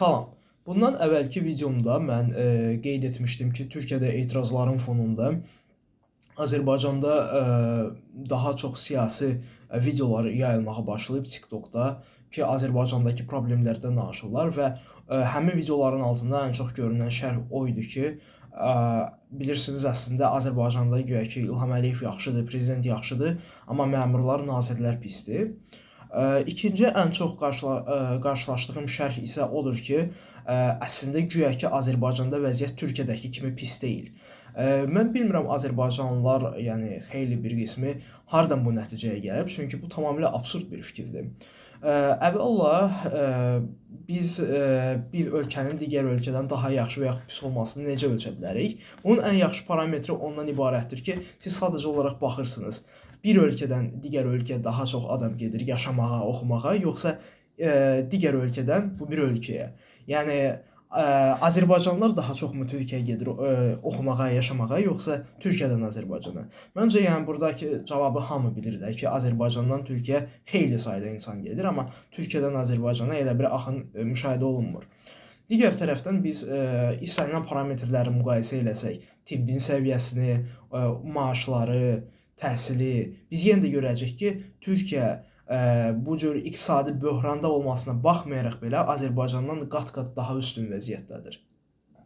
Salam. Bundan əvvəlki videomda mən qeyd etmişdim ki, Türkiyədə etirazların fonunda Azərbaycanda daha çox siyasi videolar yayılmağa başlayıb TikTokda ki, Azərbaycandakı problemlərdən danışırlar və həmin videoların altında ən çox görünən şərh o idi ki, bilirsiniz, əslində Azərbaycanda güya ki İlham Əliyev yaxşıdır, prezident yaxşıdır, amma məmurlar, nazirlər pisdir. İkinci ən çox qarşılaşdığım şərh isə odur ki, əslində güya ki Azərbaycanda vəziyyət Türkiyədəki kimi pis deyil. Mən bilmirəm azərbaycanlılar, yəni xeyli bir qismi hardan bu nəticəyə gəlib, çünki bu tamamilə absurd bir fikirdir. Əvvəla biz bir ölkənin digər ölkədən daha yaxşı və yaxud pis olmasını necə ölçə bilərik? Bunun ən yaxşı parametri ondan ibarətdir ki, siz sadəcə olaraq baxırsınız. Bir ölkədən digər ölkəyə daha çox adam gedir yaşamağa, oxumağa, yoxsa digər ölkədən bu bir ölkəyə. Yəni Azərbaycanlılar daha çoxmu Türkiyəyə gedir oxumağa, yaşamağa, yoxsa Türkiyədən Azərbaycana? Məncə, yəni buradakı cavabı hamı bilir də ki, Azərbaycandan Türkiyəyə xeyli sayda insan gedir, amma Türkiyədən Azərbaycana elə bir axın müşahidə olunmur. Digər tərəfdən biz istənilən parametrləri müqayisə eləsək, tibbin səviyyəsini, maaşları, təhsili, biz yenə də görəcəyik ki, Türkiyə bu cür iqtisadi böhranda olmasına baxmayaraq belə Azərbaycandan qat-qat daha üstün vəziyyətdədir.